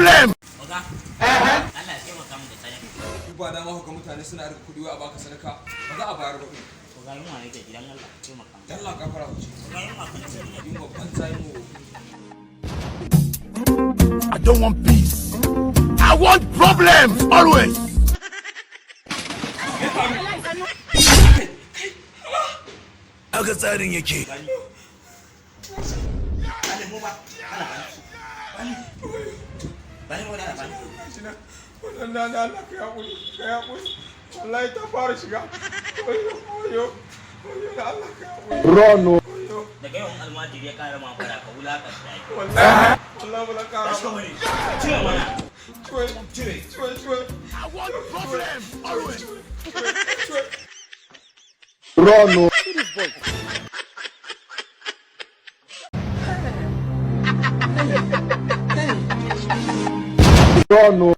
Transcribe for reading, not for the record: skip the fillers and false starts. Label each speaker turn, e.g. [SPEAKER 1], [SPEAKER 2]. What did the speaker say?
[SPEAKER 1] Problem.
[SPEAKER 2] Oga. Allah ya taimaka mu da sadaka.
[SPEAKER 3] Duk ba dama ga mutane suna rika kuɗi wai a baka sadaka, ba za a bayar ba ɗin.
[SPEAKER 2] Oga, yunwa nake, gidan Allah taimaka mu.
[SPEAKER 3] Dalla gafara wuce.
[SPEAKER 2] Oga, yunwa kan ci.
[SPEAKER 3] Yunwa banza, yunwa wofi.
[SPEAKER 1] I don't want peace. I want problems always.
[SPEAKER 3] Me faru?
[SPEAKER 1] Haka tsarin yake.
[SPEAKER 2] Bani mu ba. Allah bani. Bani. Bani mu da bani.
[SPEAKER 3] Gashi nan. Wannan na Allah, ka haƙuri, ka haƙuri. Wallahi ta fara shiga. Wayo, wayo, wayo, da Allah ka haƙuri.
[SPEAKER 1] Run.
[SPEAKER 3] Wayo.
[SPEAKER 2] Daga yawan almajiri ya kara ma fara, ka wulakanta shi.
[SPEAKER 3] Wallahi, wallahi ba zan ƙara
[SPEAKER 2] Tashi ka
[SPEAKER 3] ba.
[SPEAKER 2] wuri. Cire mana.
[SPEAKER 3] Ciwe,
[SPEAKER 2] Cire.
[SPEAKER 3] ciwe, ciwe.
[SPEAKER 1] I want problems always.
[SPEAKER 3] Ciwe.
[SPEAKER 1] Run. Run.